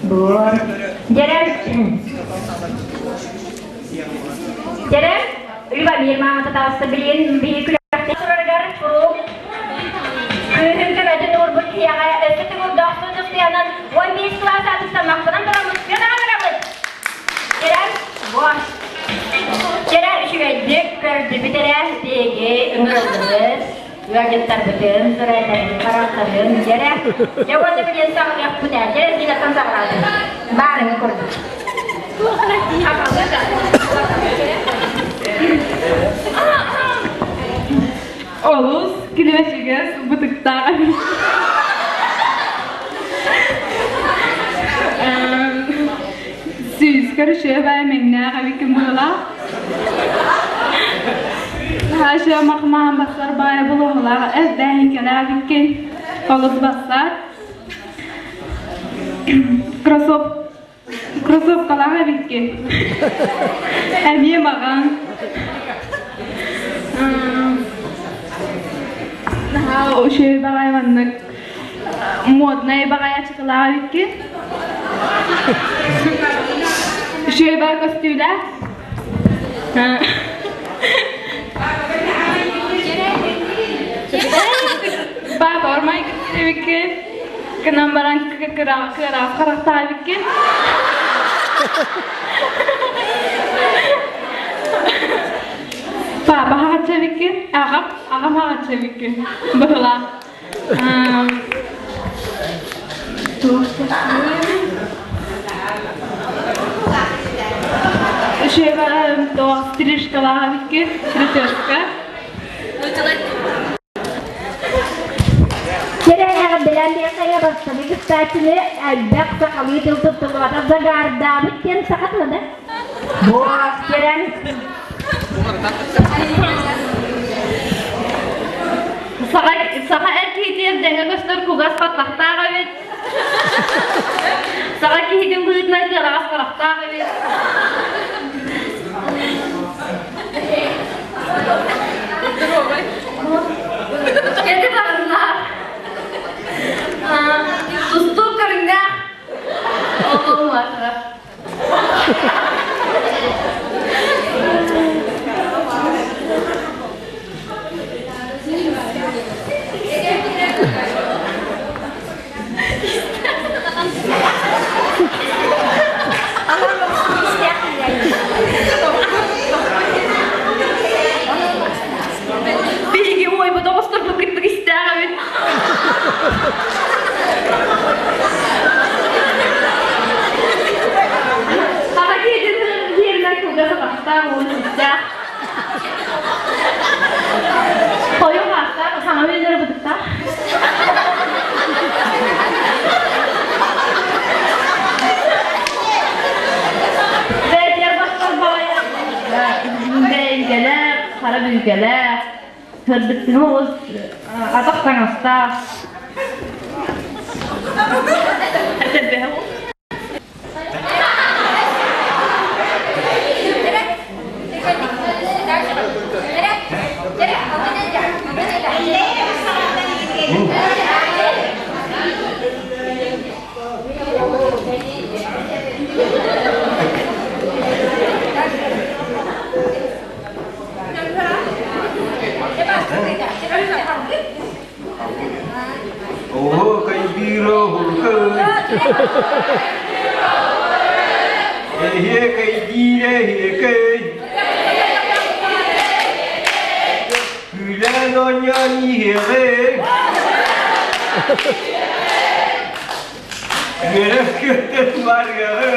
Буор. Дьэрэ. Дьэрэ. Любомир маамата таҕыста билигин биһи күрэхтэ турарыгар куруук кыыһын көмөтүн уурбут киһиэхэ өссө төгүлдөөхтүү тустуйанан 15 кылаас аатыттан махтанан тураммыт күөн аҕаларабыт. Дьэрэ. Буор. Дьэрэ үчүгэйдик көрдүбүт эрэ биһиги ыҥырыллыбыт ыалдьыттарбытын, сырайдарын, харахтарын, дьэрэ. Дьэ уонна билиэн саҕалыахпыт ээ, дьэрэ сиилэттэн саҕалаатын. Баарыҥы курдук. Олус килэчигэс бытыктаах эбит. Сүүскэр үчүгэй мэҥнээх эбиккин быһыылаах. Хаша махмаан бассар баайа булуоһулаах эрдээһиҥкэлээх эбиккин. Олус бассар. Кроссов кроссовкалаах эбиккин. Эмиэ маҕан. Наһаа үчүгэй баҕайы маннык моднай баҕайы ачыкылаах эбиккин. Үчүгэй баҕайы көстүүлээх. Баабар майгын эбиккин. Гынан баран кыраах харахтаах эбиккин. Папа хаҕачча эбиккин, аҕам, аҕам хаҕачча эбиккин. Быһылаах. Үчүгэй туох стрижкалаах эбиккин, прическа. Кэрэ эҕэрдэлээн диэххэ бастакы кыттааччыны элбэх сахалыы тыл туттуллубатах загардаабыт диэн саха тыла да? Буос кэрэн Саха, саха эр киһитигэр дэҥҥэ көстөр кугас баттахтаах эбит. Саха киһитин быһыытынан кыараҕас харахтаах эбит. Кэти барыннаах. Тустуук көрүҥнээх. Олуҥ Биһиги уойбут оҕустарбыт кыттык истээх эбит. Аҕа киһитин биэринэн кылгас атахтаах уон үстээх. Хойуу хаастаах, саҥа үйэлэри бытыктаах. Бэйэтигэр бастар баҕайы бэйгэлээх, хара бүргэлээх, сырдыктыҥы оҕус атах таҥастаах. Оо, кайбиро хуркай. Эһиэ кайдиирэ эһиэкэй. Күлэн оонньоон иһиэҕэй. Үөрэх күөттэн барыаҕы.